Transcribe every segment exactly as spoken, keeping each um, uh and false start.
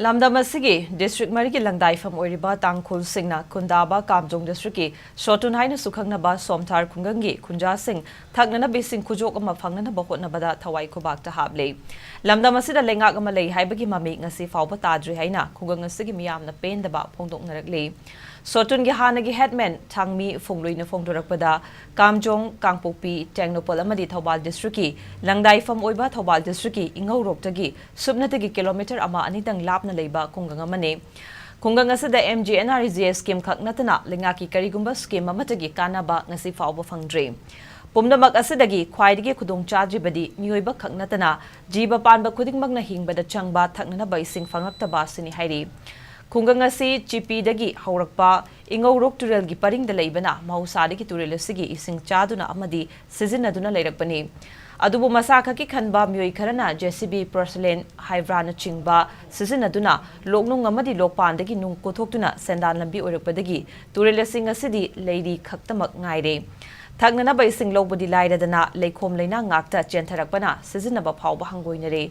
ꯂꯝꯗꯝ ꯑꯁꯤꯒꯤ ꯗꯤꯁꯇ꯭ꯔꯤꯛ ꯃꯔꯤꯒꯤ ꯂꯪꯗꯥꯏꯐꯝ ꯑꯣꯏꯔꯤꯕ ꯇꯥꯡꯈꯨꯜꯁꯤꯡꯅ ꯈꯨꯟꯗꯥꯕ ꯀꯥꯝꯖꯣꯡ ꯗꯤꯁꯇ꯭ꯔꯤꯛꯀꯤ ꯁꯣꯇꯨꯟ ꯍꯥꯏꯅꯁꯨ ꯈꯪꯅꯕ ꯁꯣꯝꯊꯥꯔ ꯈꯨꯡꯒꯪꯒꯤ ꯈꯨꯟꯖꯥꯁꯤꯡ ꯊꯛꯅꯅꯕ ꯏꯁꯤꯡ ꯈꯨꯖꯣꯛ ꯑꯃ ꯐꯪꯅꯅꯕ ꯍꯣꯠꯅꯕꯗ ꯊꯋꯥꯏ ꯈꯨꯕꯥꯛꯇ ꯍꯥꯞꯂꯤ꯫ ꯂꯝꯗꯝ ꯑꯁꯤꯗ ꯂꯩꯉꯥꯛ ꯑꯃ ꯂꯩ ꯍꯥꯏꯕꯒꯤ ꯃꯃꯤ ꯉꯁꯤ ꯐꯥꯎꯕ ꯇꯥꯗ꯭ꯔꯤ ꯍꯥꯏꯅ ꯈꯨꯡꯒꯪ ꯑꯁꯤꯒꯤ ꯃꯤꯌꯥꯝꯅ ꯄꯦꯟꯗꯕ ꯐꯣꯡꯗꯣꯛꯅꯔꯛꯂꯤ꯫ ꯁꯣꯇꯨꯟꯒꯤ ꯍꯥꯟꯅꯒꯤ ꯍꯦꯗꯃꯦꯟ ꯊꯥꯡꯃꯤ ꯐꯣꯡꯂꯨꯏꯅ ꯐꯣꯡꯗꯣꯔꯛꯄꯗ, ꯀꯥꯝꯖꯣꯡ, ꯀꯥꯡꯄꯣꯛꯄꯤ, ꯇꯦꯡꯅꯧꯄꯜ ꯑꯃꯗꯤ ꯊꯧꯕꯥꯜ ꯗꯤꯁꯇ꯭ꯔꯤꯛꯀꯤ ꯂꯪꯗꯥꯏꯐꯝ ꯑꯣꯏꯕ ꯊꯧꯕꯥꯜ ꯗꯤꯁꯇ꯭ꯔꯤꯛꯀꯤ ꯏꯉꯧꯔꯣꯛꯇꯒꯤ ꯁꯨꯞꯅꯇꯒꯤ ꯀꯤꯂꯣꯃꯤꯇꯔ ꯑꯃ ꯑꯅꯤꯗꯪ ꯂꯥꯞꯅ ꯂꯩꯕ ꯈꯨꯡꯒꯪ ꯑꯃꯅꯤ꯫ ꯈꯨꯡꯒꯪ ꯑꯁꯤꯗ MGNREGA ꯁ꯭ꯀꯤꯝ ꯈꯛ ꯅꯠꯇꯅ ꯂꯩꯉꯥꯛꯀꯤ ꯀꯔꯤꯒꯨꯝꯕ ꯁ꯭ꯀꯤꯝ ꯑꯃꯠꯇꯒꯤ ꯀꯥꯟꯅꯕ ꯉꯁꯤ ꯐꯥꯎꯕ ꯐꯪꯗ꯭ꯔꯤ꯫ ꯄꯨꯝꯅꯃꯛ ꯑꯁꯤꯗꯒꯤ ꯈ꯭ꯋꯥꯏꯗꯒꯤ ꯈꯨꯗꯣꯡ ꯆꯥꯗ꯭ꯔꯤꯕꯗꯤ ꯃꯤꯑꯣꯏꯕ ꯈꯛ ꯅꯠꯇꯅ ꯖꯤꯕ ꯄꯥꯟꯕ ꯈꯨꯗꯤꯡꯃꯛꯅ ꯍꯤꯡꯕꯗ ꯆꯪꯕ ꯊꯛꯅꯅꯕ ꯏꯁꯤꯡ ꯐꯪꯂꯛꯇꯕ ꯑꯁꯤꯅꯤ ꯍꯥꯏꯔꯤ꯫ ꯈꯨꯡꯒꯪ ꯑꯁꯤ ꯆꯤꯄꯤꯗꯒꯤ ꯍꯧꯔꯛꯄ ꯏꯉꯧꯔꯣꯛ ꯇꯨꯔꯦꯜꯒꯤ ꯄꯔꯤꯡꯗ ꯂꯩꯕꯅ ꯃꯍꯧꯁꯥꯗꯒꯤ ꯇꯨꯔꯦꯜ ꯑꯁꯤꯒꯤ ꯏꯁꯤꯡ ꯆꯥꯗꯨꯅ ꯑꯃꯗꯤ ꯁꯤꯖꯤꯟꯅꯗꯨꯅ ꯂꯩꯔꯛꯄꯅꯤ꯫ ꯑꯗꯨꯕꯨ ꯃꯁꯥ ꯈꯛꯀꯤ ꯈꯟꯕ ꯃꯤꯑꯣꯏ ꯈꯔꯅ JCB, ꯄꯣꯔꯁꯂꯦꯟ, ꯍꯥꯏꯕ꯭ꯔꯥꯅꯆꯤꯡꯕ ꯁꯤꯖꯤꯟꯅꯗꯨꯅ ꯂꯣꯛꯅꯨꯡ ꯑꯃꯗꯤ ꯂꯣꯛꯄꯥꯟꯗꯒꯤ ꯅꯨꯡ ꯀꯣꯊꯣꯛꯇꯨꯅ ꯁꯦꯟꯗꯥꯟ ꯂꯝꯕꯤ ꯑꯣꯏꯔꯛꯄꯗꯒꯤ ꯇꯨꯔꯦꯜ ꯏꯁꯤꯡ ꯑꯁꯤꯗꯤ ꯂꯩꯔꯤ ꯈꯛꯇꯃꯛ ꯉꯥꯏꯔꯦ꯫ ꯊꯛꯅꯅꯕ ꯏꯁꯤꯡ ꯂꯧꯕꯗꯤ ꯂꯥꯏꯔꯗꯅ ꯂꯩꯈꯣꯝ ꯂꯩꯅꯥ ꯉꯥꯛꯇ ꯆꯦꯟꯊꯔꯛꯄꯅ ꯁꯤꯖꯤꯟꯅꯕ ꯐꯥꯎꯕ ꯍꯪꯒꯣꯏꯅꯔꯦ꯫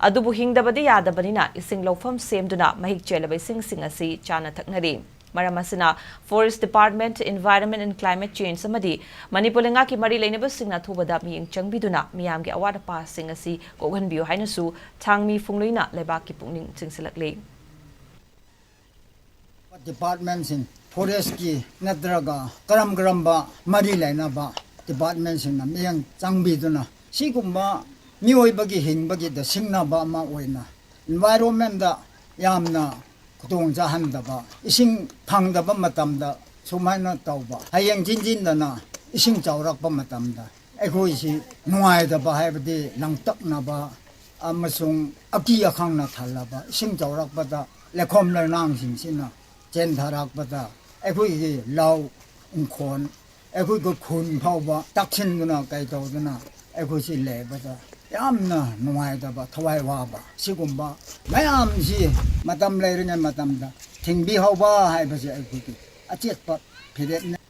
ꯑꯗꯨꯕꯨ ꯍꯤꯡꯗꯕꯗꯤ ꯌꯥꯗꯕꯅꯤꯅ ꯏꯁꯤꯡ ꯂꯧꯐꯝ ꯁꯦꯝꯗꯨꯅ ꯃꯍꯤꯛ ꯆꯦꯜꯂꯕ ꯏꯁꯤꯡꯁꯤꯡ ꯑꯁꯤ ꯆꯥꯅ ꯊꯛꯅꯔꯤ꯫ ꯃꯔꯝ ꯑꯁꯤꯅ Forest Department, Environment and Climate Change ꯑꯃꯗꯤ ꯃꯅꯤꯄꯨꯔ ꯂꯩꯉꯥꯛꯀꯤ ꯃꯔꯤ ꯂꯩꯅꯕꯁꯤꯡꯅ ꯑꯊꯨꯕꯗ ꯃꯤꯠꯌꯦꯡ ꯆꯪꯕꯤꯗꯨꯅ ꯃꯤꯌꯥꯝꯒꯤ ꯑꯋꯥꯠ ꯑꯄꯥꯁꯤꯡ ꯑꯁꯤ ꯀꯣꯛꯍꯟꯕꯤꯌꯨ ꯍꯥꯏꯅꯁꯨ ꯊꯥꯡꯃꯤ ꯐꯨꯡꯂꯨꯏꯅ ꯂꯩꯕꯥꯛꯀꯤ ꯄꯨꯛꯅꯤꯡ ꯆꯤꯡꯁꯤꯜꯂꯛꯂꯤ꯫ ꯗꯤꯄꯥꯔꯠꯃꯦꯟꯁꯤꯡ, ꯐꯣꯔꯦꯁꯀꯤ ꯅꯠꯇ꯭ꯔꯒ ꯀꯔꯝ ꯀꯔꯝꯕ ꯃꯔꯤ ꯂꯩꯅꯕ ꯗꯤꯄꯥꯔꯠꯃꯦꯟꯁꯤꯡꯅ ꯃꯤꯠꯌꯦꯡ ꯆꯪꯕꯤꯗꯨꯅ ꯁꯤꯒꯨꯝꯕ ꯃꯤꯑꯣꯏꯕꯒꯤ ꯍꯤꯡꯕꯒꯤꯗ ꯁꯤꯡꯅꯕ ꯑꯃ ꯑꯣꯏꯅ ꯏꯟꯚꯥꯏꯔꯣꯟꯃꯦꯟꯗ ꯌꯥꯝꯅ ꯈꯨꯗꯣꯡ ꯆꯥꯍꯟꯗꯕ, ꯏꯁꯤꯡ ꯐꯪꯗꯕ ꯃꯇꯝꯗ ꯁꯨꯃꯥꯏꯅ ꯇꯧꯕ, ꯍꯌꯦꯡ ꯆꯤꯟꯖꯤꯟꯗꯅ ꯏꯁꯤꯡ ꯆꯥꯎꯔꯛꯄ ꯃꯇꯝꯗ ꯑꯩꯈꯣꯏꯁꯤ ꯅꯨꯡꯉꯥꯏꯇꯕ ꯍꯥꯏꯕꯗꯤ ꯂꯥꯡꯇꯛꯅꯕ ꯑꯃꯁꯨꯡ ꯑꯀꯤ ꯑꯈꯪꯅ ꯊꯜꯂꯕ, ꯏꯁꯤꯡ ꯆꯥꯎꯔꯛꯄꯗ ꯂꯩꯈꯣꯝ ꯂꯩꯅꯥꯡꯁꯤꯡꯁꯤꯅ ꯆꯦꯟꯊꯔꯛꯄꯗ ꯑꯩꯈꯣꯏꯒꯤ ꯂꯧ ꯏꯪꯈꯣꯜ, ꯑꯩꯈꯣꯏꯒꯤ ꯈꯨꯟ ꯐꯥꯎꯕ ꯇꯛꯁꯤꯟꯗꯨꯅ ꯀꯩ ꯇꯧꯗꯨꯅ ꯑꯩꯈꯣꯏꯁꯤ ꯂꯩꯕꯗ ꯌꯥꯝꯅ ꯅꯨꯡꯉꯥꯏꯇꯕ, ꯊꯋꯥꯏ ꯋꯥꯕ, ꯁꯤꯒꯨꯝꯕ ꯃꯌꯥꯝꯁꯤ ꯃꯇꯝ ꯂꯩꯔꯤꯉꯩ ꯃꯇꯝꯗ ꯊꯤꯡꯕꯤꯍꯧꯕ ꯍꯥꯏꯕꯁꯤ ꯑꯩꯈꯣꯏꯒꯤ ꯑꯆꯦꯠꯄ ꯐꯤꯔꯦꯞꯅꯤ꯫